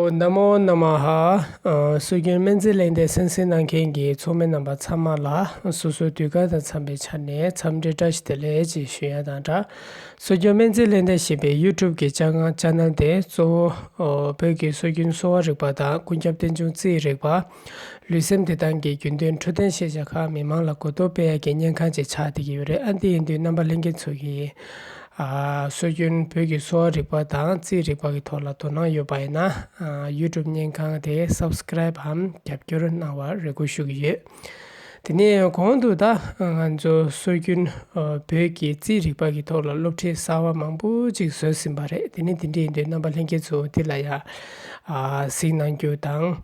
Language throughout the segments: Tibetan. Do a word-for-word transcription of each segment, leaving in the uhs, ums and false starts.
ན་མོ་ན་མ་ཧ། ཨ། སྲོལ་རྒྱུན་སྨན་རྩིས་གླེང་སྟེགས་གསན་གཟིགས་གནང་མཁན་གྱི་ཚོགས་མི་རྣམ་པ་ཚང་མ་ལ་སོ་སོའི་དུས་བཀག་དང་འཚམས་པའི་ཆ་ནས་འཚམས་འདྲི་བཀྲ་ཤིས་བདེ་ལེགས་ཅེས་ཞུ་ཡ་དང་སྦྲགས། སྲོལ་རྒྱུན་སྨན་རྩིས་གླེང་སྟེགས་ཞེས་པའི་ཡུ་ཊུབ་ཀྱི་ཅ་ཆེ་ནལ་དེ་གཙོ་བོ་བོད་ཀྱི་སྲོལ་རྒྱུན་གསོ་བ་རིག་པ་དང་ཀུན་ཁྱབ་རྟེན་འབྱུང་རྩིས་རིག་པ། ལུས་སེམས་བདེ་ཐང་གི་རྒྱུན་གཏན་འཕྲོད་བསྟེན་ཤེས་བྱ་ཁག་མི་མང་ལ་གོ་རྟོགས་སྤེལ་ཡག་གི་སྙན་ཁང་ཅིག་ཆགས་བསྡད་ཀྱི་ཡོད་རེད། ཨ། འདི་ཡིན་དུས་རྣམ་པ་ལྷན་རྒྱས་ཚོ་གིས། ཨ། སྲོལ་རྒྱུན་བོད་ཀྱི་གསོ་བ་རིག་པ་དང་རྩིས་རིག་པ་གི་ཐོག་ལ་དོ་སྣང་ཡོད་པ་ཡིན་ན། ཨ། ཡུ་ཊུབ་སྙན་ཁང་དེ་སབ་སི་ཀ་རའིབ་འམ་རྒྱབ་སྐྱོར་གནང་བར་རེ་སྐུལ་ཞུ་གི་ཡོད། དེ་ནས་གོང་དུ་ད་ང་ཚོ་སྲོལ་རྒྱུན་བོད་ཀྱི་རྩིས་རིག་པ་གི་ཐོག་ལ་སློབ་ཁྲིད་གསར་བ་མང་པོ་ཅིག་བཟོས་ཟིན་པ་རེད། དེ་ནས་དེ་འདྲ་ཡིན་དུས་རྣམ་པ་ལྷན་རྒྱས་ཚོ་དེ་ལ་ཡ། ཨ། གཟིགས་གནང་རྒྱུ་དང་།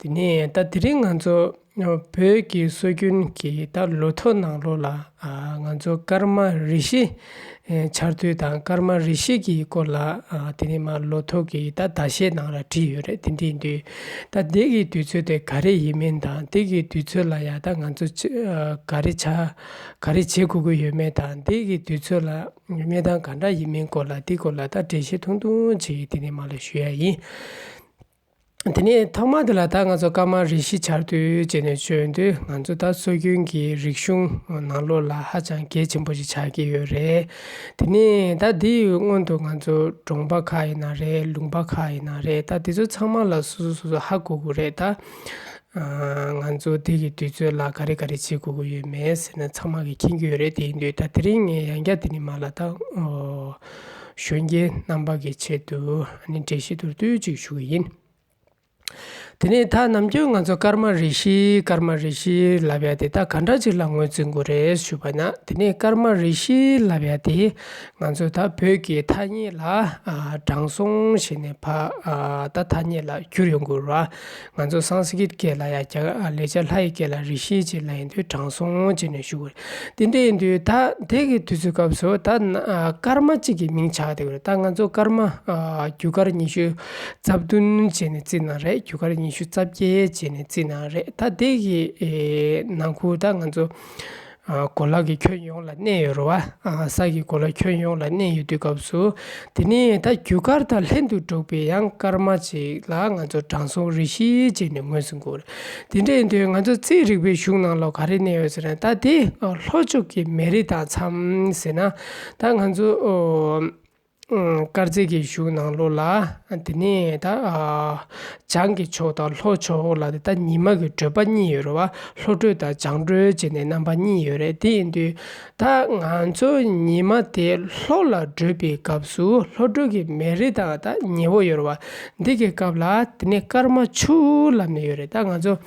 དེ་ནས་ད་དེ་རིང་ང་ཚོ་བོད་ཀྱི་སྲོལ་རྒྱུན་གྱི་ད་ལོ་ཐོ་ནང་ལོགས་ལ། ཨ། ང་ཚོ་སྐར་མ་རེ་བཞི་འཆར་དུས་དང་སྐར་མ་རེ་བཞི་གི་སྐོར་ལ། ཨ། དེ་ནས་མར་ལོ་ཐོ་གི་ད་ཟླ་ཤས་ནང་ལ་བྲིས་ཡོད་རེད། དེ་འདྲ་ཡིན་དུས་ད་འདི་གི་དུས་ཚོད་དེ་ག་རེ་ཡིན་མིན་དང་། འདི་གི་དུས་ཚོད་ལ་ཡ་ད་ང་ཚོ་ཅི། ཨ། ག་རེ་བྱ་ག་རེ་བྱེད་དགོས་ཀྱི་ཡོད་མེད་དང་། འདི་གི་དུས་ཚོད་ལ་གནས་སྟངས་ག་འདྲ་ཡིན་མིན་སྐོར་ལ། འདི་སྐོར་ལ་ད་འགྲེལ་བཤད་ཐུང་ཐུང་ཅིག་དེ་ནས་མར་ལ་ཞུ་ཡ་ཡིན། དེ་ནས་ཐོག་མ་དེ་ལ་ད་ང་ཚོ་སྐར་མ་རེ་བཞི་འཆར་དུས་བྱས་ནས་བྱོན་དུས། ང་ཚོ་ད་སྲོལ་རྒྱུན་གྱི་རིག་གཞུང་ནང་ལོགས་ལ་ཧ་ཅང་གལ་ཆེན་པོ་ཞིག་ཆགས་ཀྱི་ཡོད་རེད། དེ་ནས་ད་འདིའི་སྔོན་དུ་ང་ཚོ་གྲོང་པ་ཁག་ཡིན་ན་རེད། ལུང་པ་ཁག་ཡིན་ན་རེད། ད་དེ་ཚོ་ཚང་མ་ལ་སོ་སོ་སོ་སོ་ཧ་གོ་གི་རེད་ད། ཨ། ང་ཚོ་འདི་གི་དུས་ཚོད་ལ་ག་རེ་ག་རེ་བྱེད་དགོས་ཀྱི་ཡོད་མེད་ཟེར་ན་ཚང་མ་གིས་མཁྱེན་གྱི་ཡོད་རེད། དེ་ཡིན་དུས་ད་དེ་རིང་ངས་ཡང་བསྐྱར་དེ་ནས་མར་ལ་ད། ཨོ། གཞོན་སྐྱེས་རྣམ་པ་གི་ཆེད་དུ་ཨ་ནི་འགྲེལ་བཤད་མདོར་བསྡུས་ཅིག་ཞུ་གི་ཡིན། དེ་ནས་ད་ནམ་རྒྱུན་ང་ཚོ་སྐར་མ་རེ་བཞི་སྐར་མ་རེ་བཞི་ལབ་ཡ་དེ་ད་ག་འདྲ་ཅིག་ལ་ངོས་འཛིན་དགོས་རེད་ཞུས་པ་ན། དེ་ནས་སྐར་མ་རེ་བཞི་ལབ་ཡ་དེ་ང་ཚོ་ད་བོད་ཀྱི་ཐ་སྙད་ལ། ཨ། དྲང་སྲོང་ཞེས་ནས་ཕ། ཨ། ད་ཐ་སྙད་ལ་བསྒྱུར་ཡོང་དགོས་རེད་བ། ང་ཚོ་སཾ་སྐྲྀཏ་སྐད་ལ་ཡ་རྒྱ། ཨ། ལེགས་སྦྱར་ལྷ་ཡི་སྐད་ལ་རེ་བཞི་ཅེས་ལབ་ཡིན་དུས་དྲང་སྲོང་ཅེས་ནས་ཞུ་དགོས་རེད། དེ་འདྲ་ཡིན་དུས་ད་དེ་གི་དུས་ཚོད་སྐབས་སུ་ད་ན། ཨ། སྐར་མ་གཅིག་གི་མིང་ཆགས་བསྡད་ཡོད་རེད། ད་ང་ཚོ་སྐར་མ། ཨ། རྒྱུ་སྐར་ཉི་ཤུ་རྩ་བདུན་བྱས་ནས་བརྩིས་ན་རེད། རྒྱུ་སྐར་ཉི་ཤུ་རྩ་བརྒྱད་བྱས་ནས་བརྩིས་ན་རེད། ད་དེ་གི། ཨེ། ནང་ཁུལ་ད་ང་ཚོ། ཨ། གོ་ལ་གི་ཁྱོན་ཡོངས་ལ་གནས་ཡོད་རེད་བ། ཨ། ས་གི་གོ་ལ་ཁྱོན་ཡོངས་ལ་གནས་ཡོད་དུས་སྐབས་སུ། དེ་ནས་ད་རྒྱུ་སྐར་དང་ལྷན་དུ་འགྲོགས་པའི་ཡང་སྐར་མ་ཅིག་ལ་ང་ཚོ་དྲང་སྲོང་རེ་བཞི་བྱས་ནས་ངོས་འཛིན་དགོས་རེད། དེ་འདྲ་ཡིན་དུས་ང་ཚོ་རྩིས་རིག་པའི་གཞུང་ནང་ལོགས་ག་རེ་གནས་ཡོད་ཟེར་ན། ད་དེ་ལྷོ་ཕྱོགས་ཀྱི་མེ་རི་དང་མཚམས་ཟེར་ན། ད་ང་ཚོ། ཨོ། ཨ། དཀར་མཛེས་ཀྱི་གཞུང་ནང་ལོགས་ལ། དེ་ནས་ད། ཨ། བྱང་གི་ཕྱོགས་དང་ལྷོ་ཕྱོགས་ལ་དེ་ད་ཉི་མ་གི་བགྲོད་པ་གཉིས་ཡོད་རེད་བ། ལྷོ་བགྲོད་དང་བྱང་བགྲོད་བྱས་ནས་རྣམ་པ་གཉིས་ཡོད་རེད། དེ་ཡིན་དུས་ད་ང་ཚོ་ཉི་མ་དེ་ལྷོ་ལ་བགྲོད་པའི་སྐབས་སུ་ལྷོ་བགྲོད་ཀྱི་མེ་རི་དང་ད་ཉི་འོད་ཡོད་རེད་བ། འདི་གི་སྐབས་ལ་དེ་ནས་སྐར་མ་ཆུ་ལབ་ནས་ཡོད་རེད། ད་ང་ཚོ།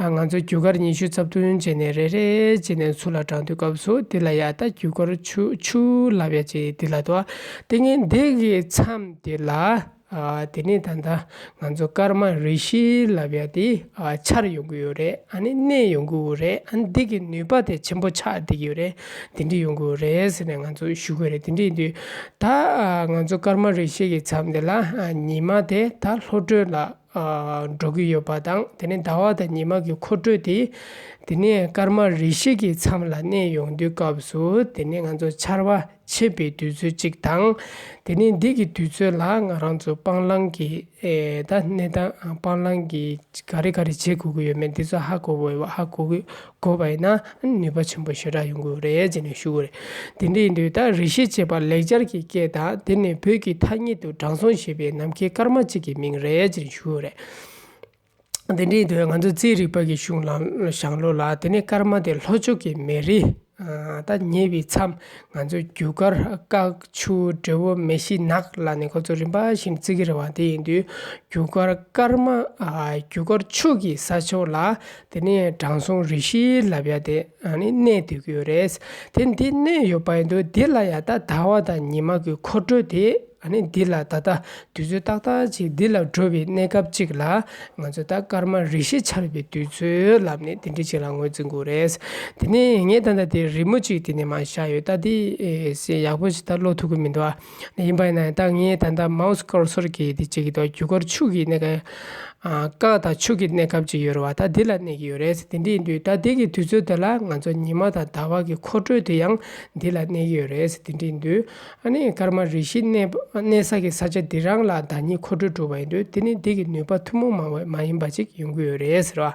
ཨ། ང་ཚོ་རྒྱུ་སྐར་ཉི་ཤུ་རྩ་བདུན་བྱས་ནས་རེ་རེ་བྱས་ནས་ཚུར་ལ་བགྲང་དུས་སྐབས་སུ་དེ་ལ་ཡ་ད་རྒྱུ་སྐར་ཆུ་ཆུ་ལབ་ཡ་ཅིག་དེ་ལ་འདུག་དེ་ངས་འདི་གི་མཚམས་དེ་ལ། ཨ། དེ་ནས་ད་ལྟ་ང་ཚོ་སྐར་མ་རེ་བཞི་ལབ་ཡ་དེ། ཨ། འཆར་ཡོང་གི་ཡོད་རེད། ཨ་ནི་གནས་ཡོང་གི་ཡོད་རེད། ཨ་ནི་འདི་གི་ནུས་པ་དེ་ཆེན་པོ་ཆགས་བསྡད་ཀྱི་ཡོད་རེད། དེ་འདྲ་ཡོང་གི་ཡོད་རེད་ཟེར་ནས་ང་ཚོ་ཞུ་གི་ཡོད་རེད། དེ་འདྲ་ཡིན་དུས་ད། ཨ། ང་ཚོ་སྐར་མ་རེ་བཞི་གི་མཚམས་དེ་ལ། ཨ། ཉི་མ་དེ་ད་ལྷོ་བགྲོད་ལ། ཨ། འགྲོ་གི་ཡོད་པ་དང་། དེ་ནས་ཟླ་བ་དང་ཉི་མ་གི་འཁོར་འགྲོས་དེ་དེ་ནས་སྐར་མ་རེ་བཞི་གི་མཚམས་ལ་གནས་ཡོང་དུས་སྐབས་སུ། དེ་ནས་ང་ཚོ་ཆར་པ་ཆད་པའི་དུས་ཚོད་ཅིག་དང་། དེ་ནས་འདི་གི་དུས་ཚོད་ལ་ང་རང་ཚོ་སྤང་བླང་གི། ཨེ། ད་གནས་སྟངས་སྤང་བླང་གི་ག་རེ་ག་རེ་བྱེད་དགོས་ཀྱི་ཡོད་མེད་འདི་ཚོ་ཧ་གོ་དགོས། ཧ་གོ་གི། དགོས་པ་ཡིན་ན་ནུས་པ་ཆེན་པོ་ཞེ་དྲག་ཡོང་གི་ཡོད་རེད་ཅེས་ནས་ཞུ་གི་རེད། དེ་འདྲ་ཡིན་དུས་ད་རེ་བཞི་ཅེས་པ་ལེགས་སྦྱར་གྱི་སྐད་དང་། དེ་ནི་བོད་ཀྱི་ཐ་སྙད་དུ་དྲང་སྲོང་ཞེས་པའི་ནམ་མཁའི་སྐར་མ་གཅིག་གི་མིང་རེད་ཅེས་ཞུ་གི་རེད། དེ་འདྲ་ཡིན་དུས་ང་ཚོ་རྩིས་རིག་པ་གི་གཞུང་ལ་ཞང་ལོ་ལ། དེ་ནས་སྐར་མ་དེ་ལྷོ་ཕྱོགས་ཀྱི་མེ་རི། ཨ། ད་ཉེ་བའི་མཚམས། ང་ཚོ་རྒྱུ་སྐར་སྐར་ཆུ་འབྲས་བུ་མེ་བཞི་ནགས་ལ་ནི་ཁོ་ཚོ་རིམ་པ་བཞིན་བརྩི་གི་རེད་བ། དེ་ཡིན་དུས་རྒྱུ་སྐར་སྐར་མ། ཨ། རྒྱུ་སྐར་ཆུ་གི་ས་ཕྱོགས་ལ། དེ་ནས་དྲང་སྲོང་རེ་བཞི་ལབ་ཡ་དེ་ཨ་ནི་གནས་བསྡད་ཀྱི་ཡོད་རེད། དེ་འདི་གནས་ཡོད་པ་ཡིན་དུས་འདི་ལ་ཡ་ད་ཟླ་བ་དང་ཉི་མ་གི་འཁོར་འགྲོས་དེ་ཨ་ནི་འདི་ལ་ད་ལྟ་དུས་ཚོད་ཏག་ཏག་ཅིག་འདི་ལ་འགྲོ་བའི་གནས་སྐབས་ཅིག་ལ་ང་ཚོ་ད་སྐར་མ་རེ་བཞི་འཆར་བའི་དུས་ཚོད་ལབ་ནས་དེ་འདྲ་ཅིག་ལ་ངོས་འཛིན་དགོས་རེད། དེ་ནས་ངས་ད་ལྟ་དེ་རི་མོ་ཅིག་དེ་ནས་མར་བཞག་ཡོད། ད་དེ་ཨེ་ཡག་པོ་ཞིག་ད་ཀློག་ཐུབ་ཀྱི་མི་འདུག་ཨ། ཡིན་པ་ཡིན་ན་ད་ངས་ད་ལྟ་མའོ་སི་ཀར་སོར་གྱི་དེ་ཅིག་གི་ཐོག་རྒྱུ་སྐར་ཆུ་གི་གནས་སྐབས། ཨ། སྐར་དང་ཆུ་གི་གནས་སྐབས་ཅིག་ཡོད་རེད་བ། ད་འདི་ལ་གནས་ཀྱི་ཡོད་རེད། དེ་འདྲ་ཡིན་དུས་ད་འདི་གི་དུས་ཚོད་དེ་ལ་ང་ཚོ་ཉི་མ་དང་ཟླ་བ་གི་འཁོར་འགྲོས་དེ་ཡང་འདི་ལ་གནས་ཀྱི་ཡོད་རེད། དེ་འདྲ་ཡིན་དུས་ཨ་ནི་སྐར་མ་རེ་བཞི་གནས་པ་ གནས་ས་གི་ས་ཆ་འདི་རང་ལ་བདག་ཉིད་མཁོ་སྤྲོད་འགྲོ་བ་ཡིན་དུས་དེ་ནི་འདི་གི་ནུས་པ་ཐུན་མོང་མ་མ་ཡིན་པ་ཅིག་ཡོང་གི་ཡོད་རེད་ཟེར་བ།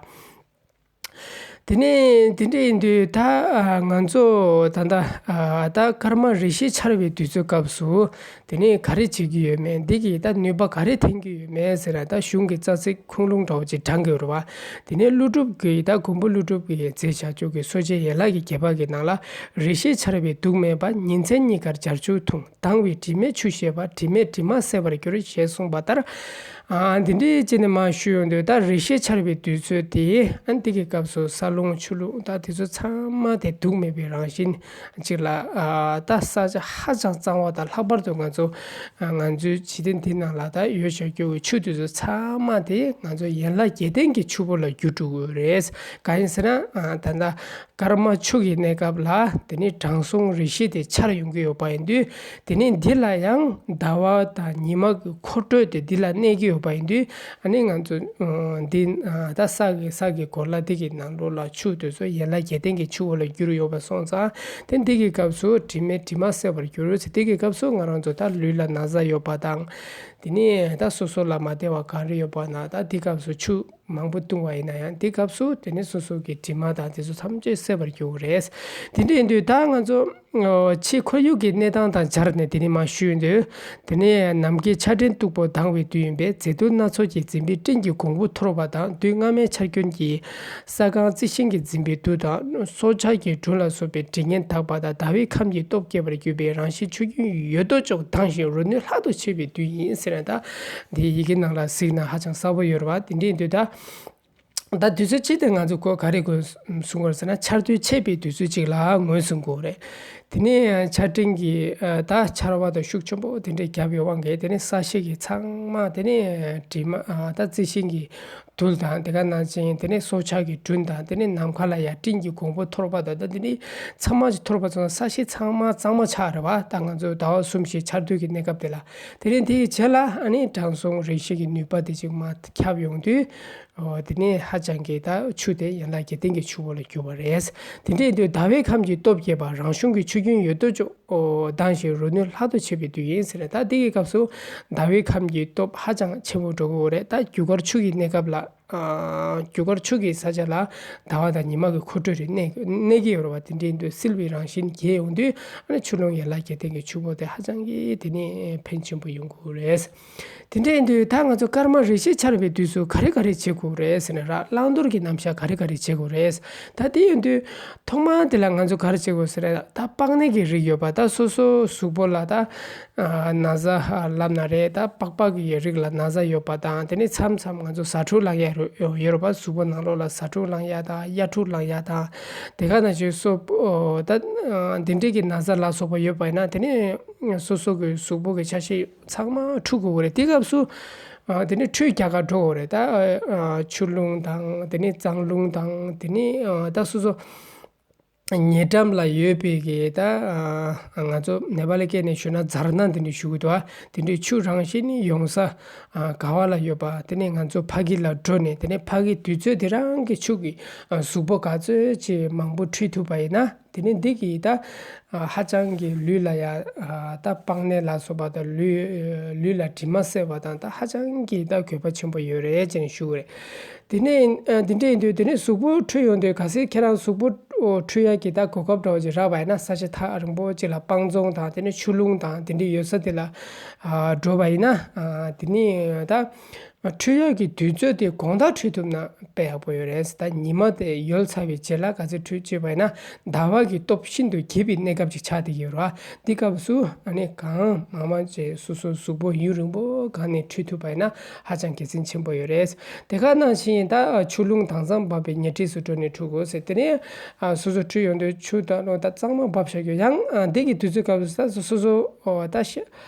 དེ་ནས་དེ་འདྲ་ཡིན་དུས་ད་ང་ཚོ་ད་ལྟ་ད་སྐར་མ་རེ་བཞི་འཆར་བའི་དུས་ཚོད་སྐབས་སུ་དེ་ནས་ག་རེ་བྱེད་ཀྱི་ཡོད་མེད། འདི་གིས་ད་ནུས་པ་ག་རེ་འཐེན་གྱི་ཡོད་མེད་ཟེར་ན། ད་གཞུང་གི་རྩ་ཚིག་ཁུངས་ལུང་འདྲ་བོ་ཅིག་བགྲང་གི་ཡོད་རེད་བ། དེ་ནས་ཀླུ་སྒྲུབ་ཀྱི་ད་མགོན་པོ་ཀླུ་སྒྲུབ་ཀྱིས་མཛད་བྱ་ཆོས་ཀྱི་སོ་བྱའི་ཡན་ལག་གི་རྒྱས་པ་གི་ནང་ལ། རེ་བཞི་འཆར་བའི་དུག་མེད་པ། ཉིན་མཚན་གཉིས་ཀར་སྦྱར་ཆུ་འཐུང་། དྭངས་བའི་དྲི་མེད་ཆུ་ཤེས་པ། དྲི་མེད་དྲི་མ་སེལ་བར་འགྱུར། ཞེས་གསུངས་པ་ལྟར། ཨ་འདི་འདྲའི་ཅི་ནས་མ་ཞུས་ཡོང་དུས་ད་རེ་བཞི་འཆར་བའི་དུས་ཚོད་དེ་ཨ་འདི་གི་སྐབས་སུ་ས་རླུང་ཆུ་རླུང་ད་དེ་ཚོ་ཚང་མ་དེ་དུག་མེད་པའི་རང་བཞིན་ཅིག་ལ། ཨ་ད་ས་ཆ་ཧ་ཅང་གཙང་བ་དང་ལྷག་པར་དུ་ང་ཚོ་ཨ་ང་ཚོའི་འཇིག་རྟེན་འདི་ནང་ལ་ད་ཡོད་བཞག་རྒྱུ་གི་ཆུ་དེ་ཚོ་ཚང་མ་དེ་ང་ཚོ་ཡན་ལག་བརྒྱད་ལྡན་གྱི་ཆུ་བོ་ལ་འགྱུར་འགྲོ་གི་ཡོད་རེད། གང་ཡིན་ཟེར་ན་ཨ་ད་ལྟ། སྐར་མ་ཆུ་གི་གནས་སྐབས་ལ་དེ་ནི་དྲང་སྲོང་རེ་བཞི་དེ་འཆར་ཡོང་གི་ཡོད་པ་ཡིན་དུས། དེ་ནི་འདི་ལ་ཡང་ཟླ་བ་དང་ཉི་མ་གི་འཁོར་འགྲོས་དེ་འདི་ལ་གནས་ཀྱི་ཡོད་པ་ཡིན་དུས། ཨ་ནི་ང་ཚོ་འདི་ད་ས་གི་ས་གི་གོ་ལ་འདི་གི་ནང་ལོགས་ལ་ཆུ་དེ་ཚོ་ཡན་ལག་བརྒྱད་ལྡན་གྱི་ཆུ་བོ་ལ་གྱུར་ཡོད་པ་སོང་ཙང་། དེ་འདི་གི་སྐབས་སུ་དྲི་མེད་དྲི་མ་སེལ་བར་འགྱུར་ཟེར། འདི་གི་སྐབས་སུ་ང་རང་ཚོ་ད་ལུས་ལ་ན་ཚ་ཡོད་པ་དང་། དེ་ནི་ད་སོ་སོ་ལ་མ་བདེ་བ་གང་རེ་ཡོད་པ་ན་ད་འདི་སྐབས་སུ་ཆུ། མང་པོ་བཏུང་བ་ཡིན་ན་ཡང་དེ་སྐབས་སུ་དེ་ནི་སོ་སོ་གི་དྲི་མ་དང་དེ་ཚོ་ཐམས་ཅད་སེལ་བར་འགྱུར་རེད། དེ་འདྲ་ཡིན་དུས་ད་ང་ཚོ་ཕྱི་ཁོར་ཡུག་གི་གནས་སྟངས་དང་སྦྱར་ནས་དེ་ནི་མ་ཞུས་དུས། དེ་ནི་ནམ་མཁའི་ཆར་སྤྲིན་སྟུག་པོ་ལྡང་བའི་དུས་ཡིན་པས། མཛེས་སྡུག་སྣ་ཚོགས་ཀྱིས་འཛིན་པའི་སྤྲིན་གྱི་གོང་བུ་འཐོར་བ་དང་། དུས་སྔ་མའི་ཆར་རྒྱུན་གྱིས་ས་སྒང་རྩི་ཤིང་གིས་འཛིན་པའི་རྡུལ་དང་། སྲོག་ཆགས་ཀྱི་སྦྲུལ་ལ་སོགས་པའི་དྲི་ངན་དག་པ་དང་། ཟླ་བའི་ཁམས་ཀྱི་སྟོབས་རྒྱས་པར་གྱུར་པའི་རང་བཞིན་ཆུ་རྒྱུན་ཡོད་དོ་ཅོག་དྭངས་ཤིང་རོ་ནུས་ལྷག་ཏུ་ཆེ་བའི་དུས་ཡིན་ཟེར་ནས། ད་འདི་ཡི་གེ་ནང་ལ་གཟིགས་ན་ཧ་ཅང་གསལ་པོ་ཡོད་རེད་བ། དེ་འདྲ་ཡིན་དུས་ད། ད་དུས་ཚོད་གཅིག་དེ་ང་ཚོ་གོ་ག་རེ་གོ་གསུང་དགོས་ཟེར་ན། ཆར་དུས་ཆད་པའི་དུས་ཚོད་ཅིག་ལ་ངོས་བཟུང་དགོས་རེད། དེ་ནས་ཆར་སྤྲིན་གྱི་ད་ཆར་བ་དང་ཤུགས་ཆེན་པོ་དེ་འདྲས་བརྒྱབ་པའི་དབང་གིས་དེ་ནས་ས་གཞི་གི་ཚང་མ་དེ་ནས་དྲི་མ་ད་རྩི་ཤིང་གི་རྡུལ་དང་། དེ་ག་ནང་བཞིན་དེ་ནས་སྲོག་ཆགས་ཀྱི་སྦྲུལ་དང་། དེ་ནས་ནམ་མཁའ་ལ་ཡང་སྤྲིན་གྱི་གོང་བུ་འཐོར་བ་དང་། ད་དེ་ནས་ཚང་མ་ཞིག་འཐོར་བ་ཚང་ས་གཞི་ཚང་མ་གཙང་མ་ཆགས་རེད་བ། ད་ང་ཚོ་ཟླ་བ་གསུམ་བཞི་ཆར་དུས་ཀྱི་གནས་སྐབས་དེ་ལ། དེ་ནས་དེའི་རྗེས་ལ་ཨ་ནི་དྲང་སྲོང་རེ་བཞི་གི་ནུས་པ་དེ་ཅིག་མར་ཁྱབ་ཡོང་དུས། ཨོ་དེ་ནས་ཧ་ཅང་གི་ད་ཆུ་དེ་ཡན་ལག་བརྒྱད་ལྡན་གྱི་ཆུ་བོ་ལ་གྱུར་པ་རེད། དེ་འདྲ་ཡིན་དུས་ཟླ་བའི་ཁམས་ཀྱི་སྟོབས་རྒྱས་པ། རང་བྱུང་གི་ཆུ་རྒྱུན་ཡོད་དོ་ཅོག་ཨོ་དྭངས་ཤིང་རོ་ནུས་ལྷག་ཏུ་ཆེ་བའི་དུས་ཡིན་ཟེར་ནས། ད་འདི་གི་སྐབས་སུ་ཟླ་བའི་ཁམས་ཀྱི་སྟོབས་ཧ་ཅང་ཆེན་པོ་འགྲོ་གི་ཡོད་རེད། ད་རྒྱུ་སྐར་ཆུ་གི་གནས་སྐབས་ལ། ཨ་རྒྱུ་སྐར་ཆུ་གི་ས་ཆ་ལ་ཟླ་བ་དང་ཉི་མ་གི་འཁོར་འགྲོས་རེ་གནས་གནས་ཀྱི་ཡོད་རེད་བ། དེ་འདྲ་ཡིན་དུས་བསིལ་བའི་རང་བཞིན་རྒྱས་ཡོང་དུས། ཨ་ནི་ཆུ་རླུང་ཡན་ལག་བརྒྱད་ལྡན་གྱི་ཆུ་བོ་དེ་ཧ་ཅང་གི་དེ་ནས་ཕན་ཆེན་པོ་ཡོང་གི་ཡོད་རེད། དེ་འདྲ་ཡིན་དུས་ད་ང་ཚོ་སྐར་མ་རེ་བཞི་འཆར་བའི་དུས་སུ་ག་རེ་ག་རེ་བྱེད་དགོས་རེད་ཟེར་ན། ར་བླང་དོར་གྱི་རྣམ་གཞག་ག་རེ་ག་རེ་བྱེད་དགོས་རེད། ད་དེ་ཡིན་དུས་ཐོག་མར་དེ་ལ་ང་ཚོ་ག་རེ་བྱེད་དགོས་ཟེར་ན། ད་པགས་ནད་ཀྱི་རིགས་ཡོད་པ། ད་སོ་སོ་གཟུགས་པོ་ལ་ད་ཨ་ན་ཚ་ལབ་ན་རེད། ད་པགས་པ་གི་རིགས་ལ་ན་ཚ་ཡོད་པ་དང་། དེ་ནས་མཚམས་མཚམས་ང་ཚོ་ཟ་འཕྲུག་ལངས་ཡ་ཡོད་རེད་བ། གཟུགས་པོ་ནང་ལོགས་ལ་ཟ་འཕྲུག་ལངས་ཡ་དང་། གཡའ་འཕྲུག་ལངས་ཡ་དང་། དེ་ག་ནང་བཞིན་སོ་ད་འདི་འདྲས་ཀྱི་ན་ཚ་ལ་སོགས་པ་ཡོད་པ་ཡིན་ན། དེ་ནས་སོ་སོ་གི་གཟུགས་པོ་གི་ཆ་ཤས་ཚང་མ་འཁྲུ་དགོས་རེད། དེ་སྐབས་སུ་ཨ་དེ་ནི་ཁྲུས་རྒྱག་གར་འགྲོ་དགོས་རེད། ད་ཨ་ཆུ་རླུང་དང་། དེ་ནི་གཙང་རླུང་དང་། དེ་ནི་ཨ་ད་སོ་སོ་ཉེ་འགྲམ་ལ་ཡོད་པའི་གི་ད་ཨ་ང་ཚོ་ནེ་པ་ལི་སྐད་ནས་ཞུ་ན་ཛར་ན་དེ་འདྲ་ཞུ་གི་འདུག་ཨ་དེ་འདྲའི་ཆུ་རང་བཞིན་ནི་ཡོང་ས་ཨ་ག་བ་ལ་ཡོད་པ། དེ་ནི་ང་ཚོ་ཕ་གི་ལ་འགྲོ་ནས། དེ་ནི་ཕ་གི་དུས་ཚོད་དེ་རང་གི་ཆུ་གི་ཨ་གཟུགས་པོ་ག་ཚོད་ཅིག་མང་པོ་འཁྲུད་ཐུབ་པ་ཡིན་ན། དེ་ནི་འདི་གིས་ད་ཨ་ཧ་ཅང་གི་ལུས་ལ་ཡ་ཨ་ད་པགས་ནད་ལ་སོགས་པ་དང་། ལུས་ལུས་ལ་དྲི་མ་སེལ་བ་དང་། ད་ཧ་ཅང་གི་ད་དགོས་པ་ཆེན་པོ་ཡོད་རེད་ཅེས་ཞུ་གི་རེད། དེ་ནས་ཨ་འདི་འདྲ་ཡིན་དུས་དེ་ནས་གཟུགས་པོ་འཁྲུད་ཡོང་དུས། གལ་སྲིད་ཁྱེད་རང་གཟུགས་པོ་འཁྲུད་ཡ་གི་ད་གོ་སྐབས་འདྲ་བོ་ཅིག་རག་པ་ཡིན་ན། ས་ཆ་ཐག་རིང་པོ་ཅིག་ལ་སྤང་ལྗོངས་དང་། དེ་ནས་ཆུ་རླུང་དང་དེ་འདྲ་ཡོད་ས་དེ་ལ་ཨ་འགྲོ་བ་ཡིན་ན། ཨ་དེ་ནས་ད། འཁྲུད་ཡག་གི་དུས་ཚོད་དེ་དགོང་དག་འཁྲུད་ཐུབ་ན་དཔེ་ཡག་པོ་ཡོད་རེད། ད་ཉི་མ་དེ་ཡོལ་ཚར་བའི་རྗེས་ལ་ག་ཚོད་འཁྲུད་ཅེས་པ་ཡིན་ན། ཟླ་བ་གི་སྟོབས་ཤིན་ཏུ་རྒྱས་པའི་གནས་སྐབས་ཅིག་ཆགས་བསྡད་ཀྱི་ཡོད་རེད་བ། འདི་སྐབས་སུ་ཨ་ནི་གང་མང་མང་ཅིག་སོ་སོའི་གཟུགས་པོ་ཡུན་རིང་པོ་གང་ནས་འཁྲུད་ཐུབ་པ་ཡིན་ན་ཧ་ཅང་དགེ་མཚན་ཆེན་པོ་ཡོད་རེད། དེ་ག་ནང་བཞིན་ད་ཆུ་རླུང་དྭངས་གཙང་འབབ་པའི་ཉེ་འཁྲིས་སུ་འགྲོ་ནས་འཁྲུད་དགོས་ཟེར། དེ་ནས་ཨ་སོ་སོ་འཁྲུད་ཡོང་དུས་ཆུ་དང་རླུང་ད་གཙང་མ་འབབ་བཞག་རྒྱུ། ཡང་ཨ་འདི་གི་དུས་ཚོད་སྐབས་སུ་ད་སོ་སོ་ཨོ་ད་ཤ་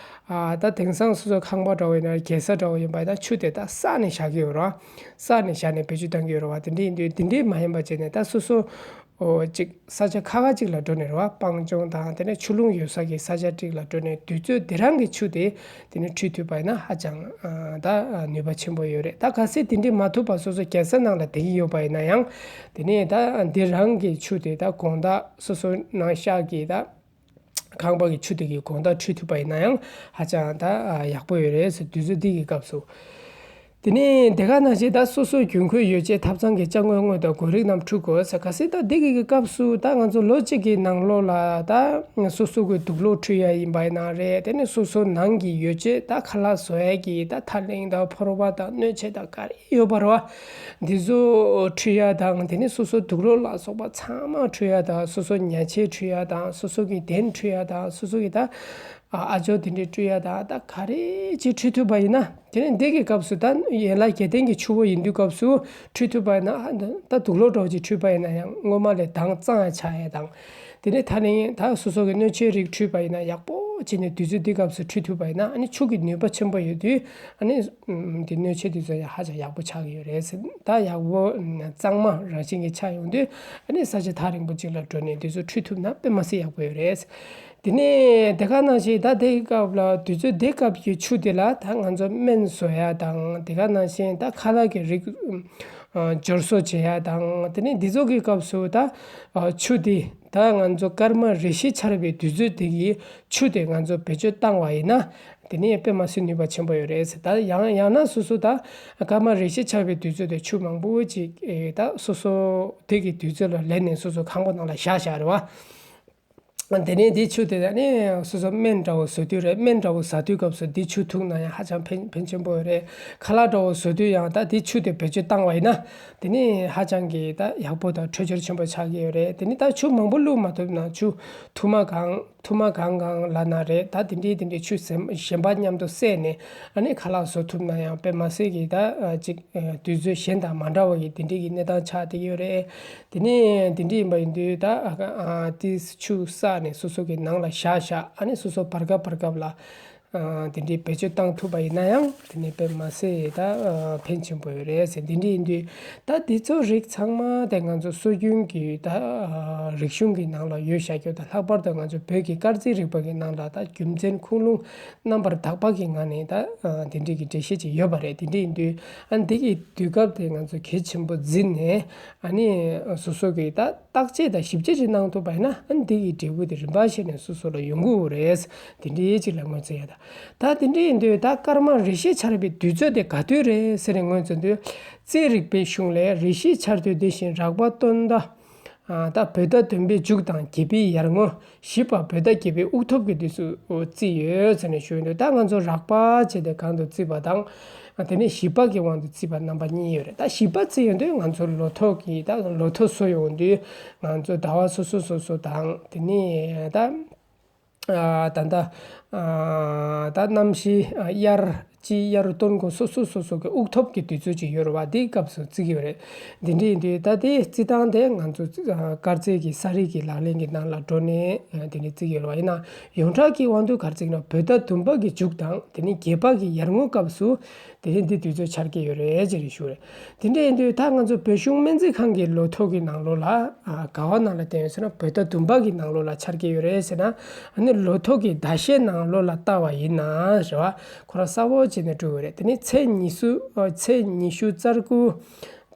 ཨ་ད་དེང་སང་སོ་སོ་ཁང་པ་འདྲ་བོ་ཡིན་ན། རྒྱལ་ས་འདྲ་བོ་ཡིན་པ་ཡིན་ན། ཆུ་དེ་ད་བསགས་ནས་བཞག་གི་ཡོད་རེད་བ། བསགས་ནས་བཞག་ནས་བེད་སྤྱོད་གཏང་གི་ཡོད་རེད་བ། དེ་འདྲ་ཡིན་དུས་དེ་འདྲའི་མ་ཡིན་པ་བྱས་ནས་ད་སོ་སོ་ཨོ་ཅིག་ས་ཆ་ཁག་ཁག་ཅིག་ལ་འགྲོ་ནས་རེད་བ། སྤང་ལྗོངས་དང་དེ་ནས་ཆུ་རླུང་ཡོད་ས་གི་ས་ཆ་ཅིག་ལ་འགྲོ་ནས་དུས་ཚོད་དེ་རང་གི་ཆུ་དེ་དེ་ནས་འཁྲུད་ཐུབ་པ་ཡིན་ན་ཧ་ཅང་ཨ་ད་ནུས་པ་ཆེན་པོ་ཡོད་རེད། ད་གལ་སྲིད་དེ་འདྲའི་མ་ཐུབ་པ་སོ་སོ་རྒྱལ་ས་ནང་ལ་བསྡད་ཀྱི་ཡོད་པ་ཡིན་ན་ཡང་། དེ་ནས་ད་འདི་རང་གི་ཆུ་དེ་ད་དགོང་དག་སོ་སོ་ནང་ཤག་གི་ད། ཁང་པ་གི་ཆུ་དེ་གི་དགོང་དག་འཁྲུད་ཐུབ་པ་ཡིན་ན་ཡང་ཧ་ཅང་ད་ཡག་པོ་ཡོད་རེད་ཟེར། དུས་ཚོད་འདི་གི་སྐབས་སུ། དེ་ནས་དེ་ག་ནང་བཞིན་ད་སོ་སོའི་རྒྱུན་མཁོའི་ཡོ་བྱད་ཐབ་ཚང་གི་ཅ་དངོས་དངོས་དང་གོས་རིགས་རྣམས་འཁྲུད་དགོས་ཟེར། གལ་སྲིད་ད་འདི་གི་སྐབས་སུ་ད་ང་ཚོ་ལོ་གཅིག་གི་ནང་ལོགས་ལ་ད་སོ་སོ་གི་དུག་སློག་འཁྲུད་ཡ་ཡིན་པ་ཡིན་ན་རེད། དེ་ནས་སོ་སོ་ནང་གི་ཡོ་བྱད་ད་ཁ་ལག་བཟོ་ཡ་གི་ད་ཐག་ལེན་དང་ཕོར་པ་དང་སྣོད་ཆས་དང་ག་རེ་ཡོད་པ་རེད་བ། འདི་ཚོ་འཁྲུད་ཡ་དང་། དེ་ནས་སོ་སོ་དུག་སློག་ལ་སོགས་པ་ཚང་མ་འཁྲུད་ཡ་དང་། སོ་སོ་ཉལ་ཆས་འཁྲུད་ཡ་དང་། སོ་སོ་གི་གདན་འཁྲུད་ཡ་དང་། སོ་སོ་གི་ད་ཨ་ཅོ་དེ་འདྲས་འཁྲུད་ཡ་དང་། ད་ག་རེ་ཅིག་འཁྲུད་ཐུབ་པ་ཡིན་ན། དེ་ནས་འདི་གི་སྐབས་སུ་ད་ཡན་ལག་བརྒྱད་ལྡན་གྱི་ཆུ་བོ་ཡིན་དུས་སྐབས་སུ་འཁྲུད་ཐུབ་པ་ཡིན་ན། ད་དུག་སློག་འདྲ་བོ་ཅིག་འཁྲུད་པ་ཡིན་ན་ཡང་སྔོན་མ་ལས་གདངས་གཙང་ཡ་ཆགས་ཡ་དང་། དེ་ནས་ད་ནི་ད་སོ་སོ་གི་སྣོད་ཆས་རིགས་འཁྲུད་པ་ཡིན་ན་ཡག་པོ་བྱས་ནས་དུས་ཚོད་འདི་སྐབས་སུ་འཁྲུད་ཐུབ་པ་ཡིན་ན། ཨ་ནི་ཆུ་གི་ནུས་པ་ཆེན་པོ་ཡོད་དུས། ཨ་ནི་འདི་སྣོད་ཆས་དེ་ཚོ་ཡང་ཧ་ཅང་ཡག་པོ་ཆགས་ཀྱི་ཡོད་རེད། ད་ཡག་པོ་གཙང་མ་རང་བཞིན་གྱི་ཆགས་ཡོང་དུས། ཨ་ནི་ས་ཆ་ཐག་རིང་པོ་ཅིག་ལ་འགྲོ་ནས་དེ་ཚོ་འཁྲུད་ཐུབ་ན་དཔེ་མ་སྲིད་ཡག་པོ་ཡོད་རེད། དེ་ནས་དེ་ག་ནང་བཞིན་ད་དེའི་སྐབས་ལ་དུས་ཚོད་དེ་སྐབས་ཀྱི་ཆུ་དེ་ལ་ད་ང་ཚོ་སྨན་བཟོ་ཡ་དང་། དེ་ག་ནང་བཞིན་ད་ཁ་ལག་གི་རིགས་སྦྱོར་བཟོ་བྱེད་ཡ་དང་། དེ་ནས་འདི་ཚོ་གི་སྐབས་སུ་ད་ཆུ་དེ་ད་ང་ཚོ་སྐར་མ་རེ་བཞི་འཆར་བའི་དུས་ཚོད་དེ་གི་ཆུ་དེ་ང་ཚོ་བེད་སྤྱོད་བཏང་བ་ཡིན་ན། དེ་ནས་དཔེ་མ་སྲིད་ནུས་པ་ཆེན་པོ་ཡོད་རེད། ད་ཡང་ཡང་ན་སོ་སོ་ད་སྐར་མ་རེ་བཞི་འཆར་བའི་དུས་ཚོད་དེ་ཆུ་མང་པོ་ཅིག་ད་སོ་སོ་དེ་གི་དུས་ཚོད་ལ་ལེན་ནས་སོ་སོ་ཁང་པ་ནང་ལ་བཞག་བཞག་རེད་བ། དེ་ནས་དེ་ཆུ་དེ་ད་ནི་སོ་སོ་སྨན་འདྲ་བོ་བཟོ་དུས་རེད། སྨན་འདྲ་བོ་ཟ་དུས་སྐབས་སུ་དེ་ཆུ་འཐུང་ན་ཡང་ཧ་ཅང་ཕན་ཕན་ཆེན་པོ་རེད། ཁ་ལག་འདྲ་བོ་བཟོ་དུས་ཡང་ད་དེ་ཆུ་དེ་བེད་སྤྱོད་བཏང་བ་ཡིན་ན། དེ་ནི་ཧ་ཅང་གི་ད་ཡག་པོ་དང་འཕྲོད་སྦྱོར་ཆེན་པོ་ཆགས་ཀྱི་ཡོད་རེད། དེ་ནི་ད་ཆུ་མང་པོ་བླུགས་མ་ཐུབ་ན་ཆུ་ཐུར་མ་གང་ཐུར་མ་གང་གང་ལབ་ན་རེད། ད་དེ་འདྲའི་དེ་འདྲའི་ཆུ་གཞན་པ་མཉམ་དུ་བསྲེས་ནས་ཨ་ནི་ཁ་ལག་བཟོ་ཐུབ་ན་ཡང་དཔེ་མ་སྲིད་ཀྱི་ད་ཅིག་དུས་ཚོད་གཞན་དང་མ་འདྲ་བ་ཡི་དེ་འདྲའི་གི་གནས་སྟངས་ཆགས་བསྡད་ཀྱི་ཡོད་རེད། དེ་ནས་དེ་འདྲ་ཡིན་པ་ཡིན་དུས་ད་ཨ་ཨ་དེ་ཆུ་བསགས་ནས་སོ་སོ་གི་ནང་ལ་བཞག་བཞག་ཨ་ནི་སོ་སོ་བར་སྐབས་བར་སྐབས་ལ་ཨ་དེ་འདྲའི་བེད་སྤྱོད་བཏང་ཐུབ་པ་ཡིན་ན་ཡང་དེ་ནས་དཔེ་མ་སྲིད་ད་ཨ་ཕན་ཆེན་པོ་ཡོད་རེད་ཟེར། དེ་འདྲ་ཡིན་དུས་ད་དེ་ཚོ་རིགས་ཚང་མ་དེ་ང་ཚོ་སྲོལ་རྒྱུན་གྱི་ད་ཨ་རིག་གཞུང་གི་ནང་ལ་ཡོད་བཞག་རྒྱུ་དང་། ལྷག་པར་དུ་ང་ཚོ་བོད་ཀྱི་སྐར་རྩིས་རིག་པ་གི་ནང་ལ་ད་རྒྱུ་མཚན་ཁུངས་ལུང་རྣམ་པར་དག་པ་གི་ངང་ནས་ད་ཨ་དེ་འདྲའི་གི་འགྲེལ་བཤད་ཅིག་ཡོད་པ་རེད། དེ་འདྲ་ཡིན་དུས་ཨ་འདི་གི་དུས་སྐབས་དེ་ང་ཚོ་གལ་ཆེན་པོ་འཛིན་ནས། ཨ་ནི་སོ་སོ་གི་ད་བརྟག་དཔྱད་དང་ཞིབ་དཔྱད་ཅིག་གནང་ཐུབ་པ་ཡིན་ན། ཨ་ནི་འདི་གི་འབྲས་བུ་དེ་རིམ་པ་བྱས་ནས་སོ་སོ་ལ་ཡོང་གི་ཡོད་རེད། དེ་འདྲའི་ཅིག་ལ་ངོས་འཛིན་ཡ་ད། ད་དེ་འདྲ་ཡིན་དུས་ད་སྐར་མ་རེ་བཞི་འཆར་བའི་དུས་ཚོད་དེ་ག་དུས་རེད་ཟེར་ནས་ངོས་འཛིན་དུས། རྩིས་རིག་པའི་གཞུང་ལས་རེ་བཞི་འཆར་དུས་དེ་བཞིན་རགས་པ་སྟོན་ཟླ། ཨ་ད་བོད་ཟླ་བདུན་པའི་མཇུག་དང་བརྒྱད་པའི་ཡར་ངོ། བཞི་པ་བོད་ཟླ་བརྒྱད་པའི་དབུགས་ཐོབ་ཀྱི་དུས་སུ་བརྩིས་ཡོད་ཟེར་ནས་ཞུ་ཡོད་འདུག་ད་ང་ཚོ་རགས་པ་བྱས་ཏེ་གང་དུ་བརྩིས་པ་དང་། དེ་ནས་བཞི་པ་གི་དབང་དུ་བརྩིས་པ་རྣམ་པ་གཉིས་ཡོད་རེད། ད་བཞི་པ་བརྩིས་ཡོང་དུས་ང་ཚོ་ལོ་ཐོ་གི་ད་ལོ་ཐོ་བཟོ་ཡོང་དུས་ང་ཚོ་ཟླ་བ་སོ་སོ་སོ་སོ་དང་། དེ་ནས་ད་ད་ལྟ་ད་གནམ་གཤིས་དབྱར་དཔྱིད་དབྱར་སྟོན་དགུན་སོ་སོ་སོ་སོ་གི་དབུགས་ཐོབ་ཀྱི་དུས་ཚོད་ཅིག་ཡོད་རེད་བ། དེའི་སྐབས་སུ་བརྩི་གི་ཡོད་རེད། འདི་འདྲ་ཡིན་དུས་ད་དེ་བརྩི་སྟངས་དེ་ང་ཚོ་དཀར་མཛེས་ཀྱི་གསར་རིག་གི་ལག་ལེན་གྱི་ནང་ལ་འགྲོ་ནས་དེ་འདྲ་བརྩི་གི་ཡོད་རེད་བ། ཡིན་ན་ཡོངས་གྲགས་ཀྱི་དབང་དུ་ག་རེ་བརྩི་གི་ན། བོད་ཟླ་བདུན་པ་གི་མཇུག་དང་དེ་ནས་བརྒྱད་པ་གི་ཡར་ངོའི་སྐབས་སུ་དེ་ནས་འདི་དུས་ཚོད་འཆར་གྱི་ཡོད་རེད་ཅེས་རེ་ཞུ་རེད། དེ་འདྲ་ཡིན་དུས་ད་ང་ཚོ་བོད་གཞུང་སྨན་རྩིས་ཁང་གི་ལོ་ཐོ་གི་ནང་ལོགས་ལ་ག་བ་ནང་ལ་བསྟན་ཡོད་ཟེར་ན། བོད་ཟླ་བདུན་པ་གི་ནང་ལོགས་ལ་འཆར་གྱི་ཡོད་རེད་ཟེར་ན། ཨ་ནི་ལོ་ཐོ་གི་ཟླ་ཤས་ནང་ལོགས་ལ་ལྟ་བ་ཡིན་ན་རེད་བ། ཁོ་རང་གསལ་པོ་བྱས་ནས་འགྲོ་གི་རེད། དེ་ནས་ཚེས་ཉི་ཤུ་ཚེས་ཉི་ཤུ་རྩ་དགུ།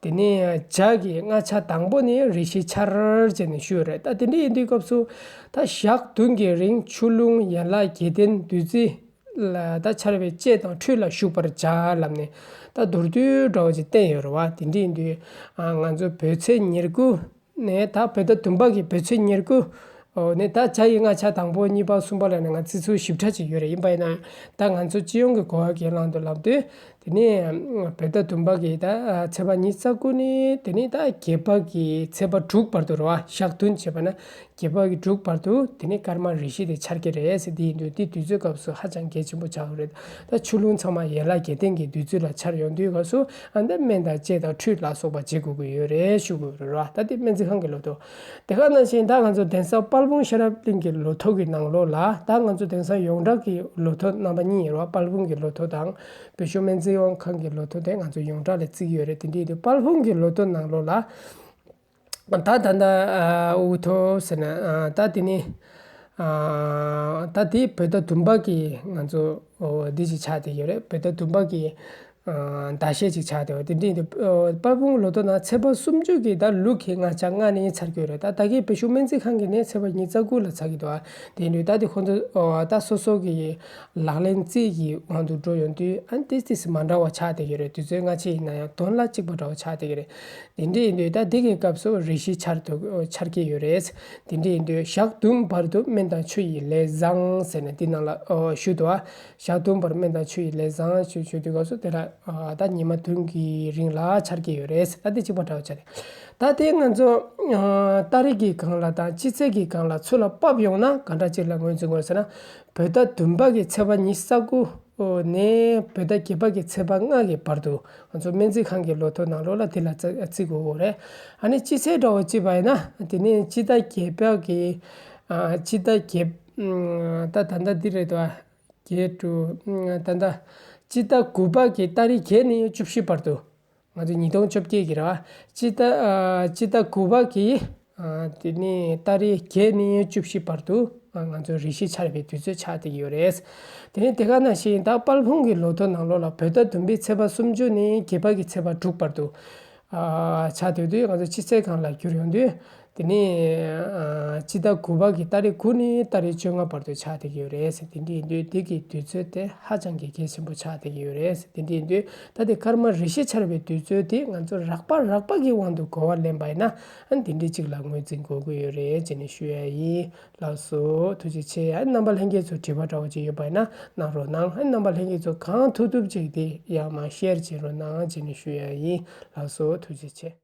དེ་ནས་བྱ་གི་སྔ་ཆ་དང་པོ་ནས་རེ་བཞི་འཆར་བྱས་ནས་ཞུས་ཡོད་རེད། ད་དེ་འདྲ་ཡིན་དུས་སྐབས་སུ་ད་ཞག་བདུན་གྱི་རིང་ཆུ་རླུང་ཡན་ལག་བརྒྱད་ལྡན་བདུད་རྩི་ལ་ད་འཆར་བའི་བཅད་དང་ཁྲུས་ལ་ཞུགས་པར་བྱ་ལབ་ནས་ད་མདོར་བསྡུས་འདྲ་བོ་ཅིག་བསྟན་ཡོད་རེད་བ། དེ་འདྲ་ཡིན་དུས་ང་ཚོ་བོད་ཚེས་ཉེར་དགུ་ནས་ད་བོད་ཟླ་བདུན་པ་གི་བོད་ཚེས་ཉེར་དགུ་ནས་ད་བྱ་ཡི་སྔ་ཆ་དང་པོ་གཉིས་པ་གསུམ་པ་ལ་ནས་ང་རྩི་ཚུལ་ཞིབ་ཕྲ་ཅིག་ཡོད་རེད། ཡིན་པ་ཡིན་ན་ད་ང་ཚོ་སྤྱི་ཡོངས་ཀྱི་གོ་བ་གྱེན་ལངས་དུ་ལབ་དུས། དེ་ནས་བོད་ཟླ་བདུན་པ་གི་ད་ཚེས་པ་ཉི་ཤུ་རྩ་དགུ་ནས་དེ་ནས་ད་བརྒྱད་པ་གི་ཚེས་པ་དྲུག་བར་དུ་རེད་བ། ཞག་བདུན་བྱས་པ་ན་བརྒྱད་པ་གི་དྲུག་བར་དུ་དེ་ནས་སྐར་མ་རེ་བཞི་དེ་འཆར་གྱི་རེད་ཟེར། དེ་ཡིན་དུས་དེ་དུས་ཚོད་སྐབས་སུ་ཧ་ཅང་གལ་ཆེན་པོ་ཆགས་ཀྱི་རེད། ད་ཆུ་རླུང་ཚང་མ་ཡན་ལག་བརྒྱད་ལྡན་གྱི་བདུད་རྩི་ལ་འཆར་ཡོང་དུས་སྐབས་སུ་ཨ་ནི་སྨན་དང་དཔྱད་དང་ཁྲུས་ལ་སོགས་པ་བྱེད་དགོས་ཀྱི་ཡོད་རེད་ཞུ་དགོས་རེད་བ། ད་དེ་སྨན་རྩིས་ཁང་གི་ལོ་ཐོ། དེ་ག་ནང་བཞིན་ད་ང་ཚོ་གདན་ས་དཔལ་སྤུངས་ཤེས་རབ་གླིང་གི་ལོ་ཐོ་གི་ནང་ལོགས་ལ། ད་ང་ཚོ་གདན་ས་ཡོངས་གྲགས་ཀྱི་ལོ་ཐོ་རྣམ་པ་གཉིས་ཡོད་རེད་བ། དཔལ་སྤུངས་ཀྱི་ལོ་ཐོ་དང་། བོད་གཞུང་སྨན་རྩིས་ཁང་གི་ལོ་ཐོ་དེ་ང་ཚོ་ཡོངས་གྲགས་ལ་བརྩི་གི་ཡོད་རེད། དེ་འདྲ་ཡིན་དུས་དཔལ་སྤུངས་ཀྱི་ལོ་ཐོ་ནང་ལོགས་ལ། ད་ད་ད་དབུ་ཐོ་ཟེར་ན་ད་དེ་ནི་ད་དེ་བོད་ཟླ་བདུན་པ་གི་ང་ཚོ་འདི་ཅིག་ཆགས་བསྡད་ཡོད་རེད། བོད་ཟླ་བདུན་པ་གི་ ཟླ་ཤས་ཅིག་ཆགས་བསྡད་པ་དེ་འདྲ་ཡིན་དུས། དཔལ་སྤུངས་ལོ་ཐོ་ནང་ཚེས་པ་སུམ་ཅུ་གི་ད་ལུག་གི་མངར་ཆ་མངགས་ནས་ཚར་གྱི་ཡོད་རེད། ད་ད་གིན་བོད་གཞུང་སྨན་རྩིས་ཁང་གི་ནས་ཚེས་པ་ཉི་ཤུ་རྩ་དགུ་ལ་ཚར་གྱི་འདུག་ཨ། དེ་ཡིན་དུས་ད་དེ་ཁོང་ཚོ་ད་སོ་སོ་གི་ལག་ལེན་རྩིས་ཀྱི་དབང་དུ་འགྲོ་ཡོང་དུས་ཨ་ཏིས་ཏིས་མ་འདྲ་བ་ཆགས་བསྡད་ཀྱི་རེད། དུས་ཚོད་སྔ་ཕྱི་ཡིན་ན་ཡང་དོན་ལ་གཅིག་པ་འདྲ་བ་ཆགས་བསྡད་ཀྱི་རེད། དེ་འདྲ་ཡིན་དུས་ད་དེ་གི་སྐབས་སུ་རེ་ཞིག་ཆར་དུ་ཆར་གྱི་ཡོད་རེད། དེ་འདྲ་ཡིན་དུས་ཞག་བདུན་བར་དུ་སྨན་དང་ཆུ་ཡི་ལས་བཟང་ཟེར་ནས་འདི་ནང་ལ་ཞུ་འདུག་ཨ། ཞག་བདུན་བར་སྨན་དང་ཆུ་ཡི་ལས་བཟང་ཞུ་ཞུ་དུས་སྐབས་སུ་དེ་ལ་ད་ཉི་མ་བདུན་གྱི་རིང་ལ་ཆར་གྱི་ཡོད་རེད། ད་དེ་གཅིག་པ་འདྲ་བ་ཆགས་རེད། ད་དེ་ང་ཚོ་ཏ་རིག་གི་སྒང་ལ་དང་སྤྱི་ཚེས་ཀྱི་སྒང་ལ་ཚུར་ལ་ཕབ་ཡོང་ན་ག་འདྲ་ཅིག་ལ་ངོས་འཛིན་དགོས་ཟེར་ན། བོད་ཟླ་བདུན་པ་གི་ཚེས་པ་ཉི་ཤུ་རྩ་དགུ་ནས་བོད་ཟླ་བརྒྱད་པ་གི་ཚེས་པ་ལྔ་གི་བར་དུ་ང་ཚོ་སྨན་རྩིས་ཁང་གི་ལོ་ཐོ་ནང་ལོགས་ལ་དེ་ལ་རྩི་རྩི་དགོས་ཀྱི་རེད། ཨ་ནི་སྤྱི་ཚེས་འདྲ་བོ་བརྩིས་པ་ཡིན་ན་དེ་ནས་སྤྱི་ཟླ་བརྒྱད་པ་གི་ཨ་སྤྱི་ཟླ་བརྒྱད་ད་ད་ལྟ་འདི་རེད་དོ། བརྒྱད་དྲུག་ད་ལྟ་སྤྱི་ཟླ་དགུ་པ་གི་ཏ་རིག་བརྒྱད་ནས་བཅུ་བཞི་བར་དུ། ང་ཚོ་ཉིས་སྟོང་བཅོ་བརྒྱད་ཀྱི་ར། སྤྱི་ཟླ་ཨ་སྤྱི་ཟླ་དགུ་པ་གི་ཨ་དེ་ནས་ཏ་རིག་བརྒྱད་ནས་བཅུ་བཞི་བར་དུ་ཨ་ང་ཚོ་རེ་ཞིག་ཆར་བའི་དུས་ཚོད་ཆགས་བསྡད་ཀྱི་ཡོད་རེད། དེ་ནས་དེ་ག་ནང་བཞིན་ད་དཔལ་སྤུངས་ཀྱི་ལོ་ཐོ་ནང་ལོགས་ལ་བོད་ཟླ་བདུན་པའི་ཚེས་པ་སུམ་ཅུ་ནས་བརྒྱད་པ་གི་ཚེས་པ་དྲུག་བར་དུ་ཨ་ཆགས་བསྡད་དུས་ང་ཚོ་སྤྱི་ཚེས་སྒང་ལ་བསྒྱུར་ཡོང་དུས། དེ་ནས་ཨ་སྤྱི་ཟླ་དགུ་པ་གི་ཏ་རིག་དགུ་ནས་ཏ་རིག་བཅོ་ལྔ་བར་དུ་ཆགས་བསྡད་ཀྱི་ཡོད་རེད་ཟེར། དེ་འདྲ་ཡིན་དུས་འདི་གི་དུས་ཚོད་དེ་ཧ་ཅང་གི་གལ་ཆེན་པོ་ཆགས་བསྡད་ཀྱི་ཡོད་རེད་ཟེར། དེ་འདྲ་ཡིན་དུས་ད་དེ་སྐར་མ་རེ་ཞིག་ཆར་བའི་དུས་ཚོད་དེ་ང་ཚོ་རགས་པ་རགས་པ་གི་དབང་དུ་གོ་བ་ལེན་པ་ཡིན་ན་ཨ་འདི་འདྲ་ཅིག་ལ་ངོས་འཛིན་དགོས་ཀྱི་ཡོད་རེད་ཅེས་ནས་ཞུ་ཡ་ཡིན། ལགས་སོ། ཐུགས་རྗེ་ཆེ། ཨ་རྣམ་པ་ལྷན་རྒྱས་ཚོ་དྲི་བ་འདྲ་བོ་ཅིག་ཡོད་པ་ཡིན་ན་གནང་རོགས་གནང་། ཨ་རྣམ་པ་ལྷན་རྒྱས་ཚོ་གང་ཐུབ་ཐུབ་ཅིག་དེ་ཡང་མ་ཤེར་བྱེད་རོགས་གནང་ཅེས་ནས་ཞུ་ཡ་ཡིན། ལགས་སོ། ཐུགས་རྗེ་ཆེ།